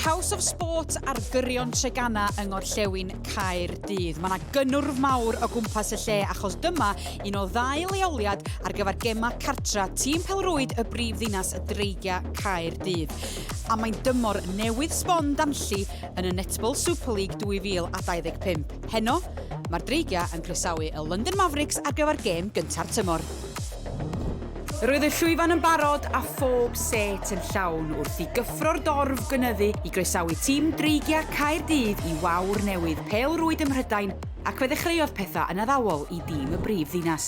House of Sport ar gyrion Treganna yng Ngorllewin Caerdydd. Mae yna gynnwrf mawr o gwmpas y lle achos dyma un o ddau leoliad ar gyfer gemau cartra tîm pêl-rwyd y brif ddinas y Dreigiau Caerdydd. A mae'n dymor newydd sbon danlli yn y Netball Super League 2025. Heno, mae'r Dreigiau yn croesawu y London Mavericks ar gyfer gêm gynta'r tymor. Roedd y llwyfan yn barod a phob set yn llawn wrth i gyffro'r dorf gynyddu i groesawu tîm Dreigiau Caerdydd i wawr newydd pêl-rwyd ym Mhrydain ac fe ddechreuodd pethau yn addawol i dîm y brif ddinas.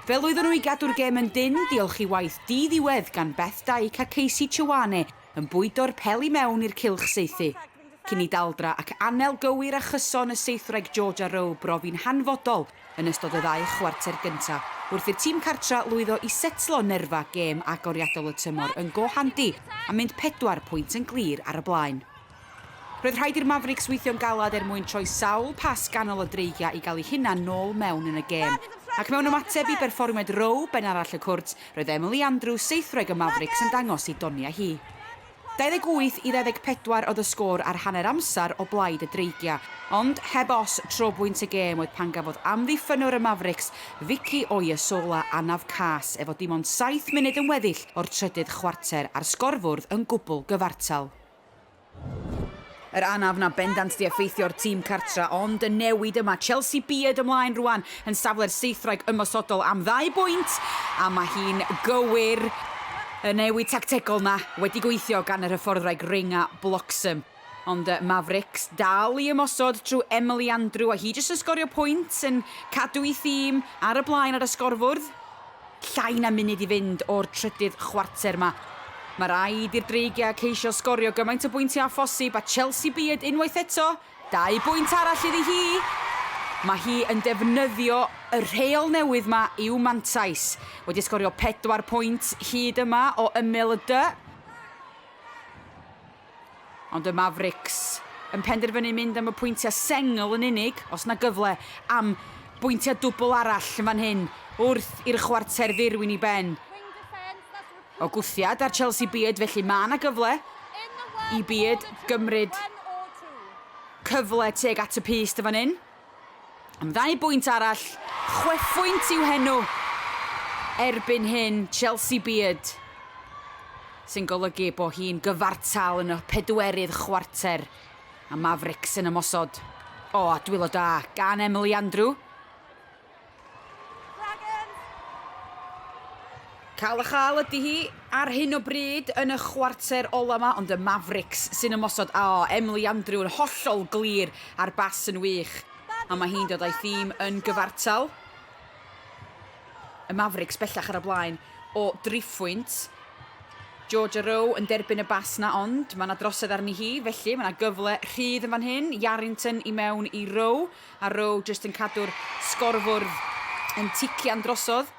Fe lwyddon nhw i gadw'r gêm yn dynn diolch i waith di-ddiwedd gan Beth Dyke a Casey Chewane yn bwydo'r pel i mewn i'r cylch saethu. Cyn i daldra ac anel gywir a chyson y saethwraig Georgia Rowe brofi'n hanfodol yn ystod y ddau chwarter gynta', wrth i'r tîm cartra' lwyddo i setlo nerfa gêm agoriadol y tymor yn go handi a mynd pedwar pwynt yn glir ar y blaen. Roedd rhaid i'r Mavericks weithio'n galed er mwyn troi sawl pas ganol y Dreigiau i gael eu hunain nôl mewn yn y gêm. Ac mewn ymateb i berfformiad Rowe ben arall y cwrt, roedd Emily Andrews, saethwraig y Mavericks, yn dangos ei doniau hi. 28 i 24 oedd y sgôr ar hanner amser o blaid y Dreigiau, ond heb os, trobwynt y gêm oedd pan gafodd amddiffynnwr y Mavericks, Vicky Oyesola, anaf cas efo dim ond saith munud yn weddill o'r trydydd chwarter a'r sgorfwrdd yn gwbl gyfartal. Yr anaf 'na bendant 'di effeithio'r tîm cartra ond y newid yma, Chelsea Beard ymlaen rwan yn safle'r seithwraig ymosodol am ddau bwynt a mae hi'n gywir. Y newid tactegol 'na wedi gweithio gan yr hyfforddwraig Reinga Bloxham. Ond y Mavericks dal i ymosod trwy Emily Andrew a hi jyst yn sgorio pwynt yn cadw ei thîm ar y blaen ar y sgorfwrdd. Llai na munud i fynd o'r trydydd chwarter 'ma. Mae rhaid i'r Dreigiau ceisio sgorio gymaint o bwyntiau â phosib a Chelsea Beard unwaith eto, dau bwynt arall iddi hi! Mae hi yn defnyddio y rheol newydd 'ma i'w mantais. Wedi sgorio pedwar pwynt hyd yma o ymyl y dy. Ond y Mavericks yn penderfynu mynd am y pwyntiau sengl yn unig, os 'na gyfle am bwyntiau dwbl arall yn fan hyn wrth i'r chwarter ddirwyn i ben. O gwthiad ar Chelsea Beard felly mae 'na gyfle i Beard gymryd cyfle tuag at y pyst yn fan hyn. Am ddau bwynt arall, chwefwynt i'w henw erbyn hyn, Chelsea Beard, sy'n golygu bod hi'n gyfartal yn y pedwerydd chwarter, a Mavericks yn ymosod. O, a dwylo da gan Emily Andrew. Cael a chael ydy hi ar hyn o bryd yn y chwarter ola 'ma, ond y Mavericks sy'n ymosod. O, Emily Andrew yn hollol glir a'r bas yn wych. A mae hi'n dod â'i thîm yn gyfartal. Y Mavericks bellach ar y blaen o driphwynt. Georgia Rowe yn derbyn y bas 'na ond mae 'na drosedd arni hi, felly mae 'na gyfle rhydd yn fan hyn. Yarrington i mewn i Rowe. A Rowe jyst yn cadw'r sgorfwrdd yn tician drosodd.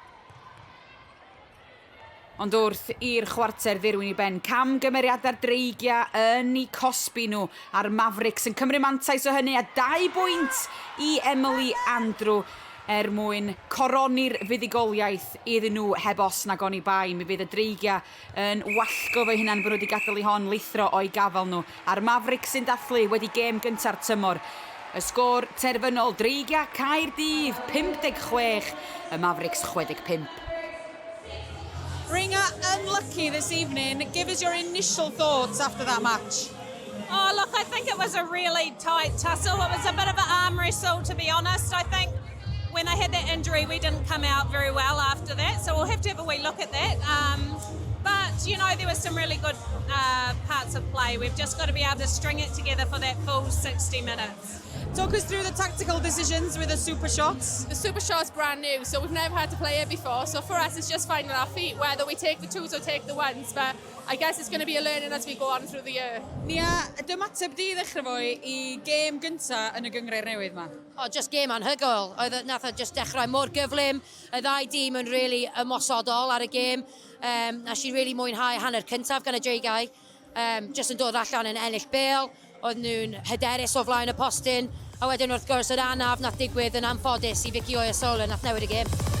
Ond wrth i'r chwarter ddirwyn i ben, camgymeriadau'r Dreigiau yn eu cosbi nhw, a'r Mavericks yn cymryd mantais o hynny a dau bwynt i Emily Andrew er mwyn coroni'r fuddugoliaeth iddyn nhw heb os nag oni bai. Mi fydd y Dreigiau yn wallgo fo'i hunan bod nhw wedi gadael i hon lithro o'u gafael nhw. A'r Mavericks sy'n dathlu wedi gêm gynta'r tymor. Y sgôr terfynol, Dreigiau Caerdydd 56, y Mavericks 65. Ringa, unlucky this evening. Give us your initial thoughts after that match. Oh, look, I think it was a really tight tussle. It was a bit of an arm wrestle, to be honest. I think when they had that injury, we didn't come out very well after that, so we'll have to have a wee look at that. Um, but, you know, there were some really good uh, parts of play. We've just got to be able to string it together for that full 60 minutes. Talk us through the tactical decisions with the super shots. The super shot's brand new, so we've never had to play it before. So for us, it's just finding our feet, whether we take the twos or take the ones. But I guess it's going to be a learning as we go on through the year. Nia, dy ymateb di i ddechrau fo i gêm gynta yn y gynghrair newydd 'ma? O, just gêm anhygoel. Oedd, nath o just dechrau mor gyflym. Y ddau dîm yn really ymosodol ar y gêm. Um, nes i really mwynhau hanner cyntaf gan y Dreigiau. Um, just yn dod allan yn ennill bêl. Oedd nhw'n hyderus o flaen y postyn. A wedyn wrth gwrs yr anaf nath digwydd yn anffodus i Vicky Oyesola nath newid y gêm.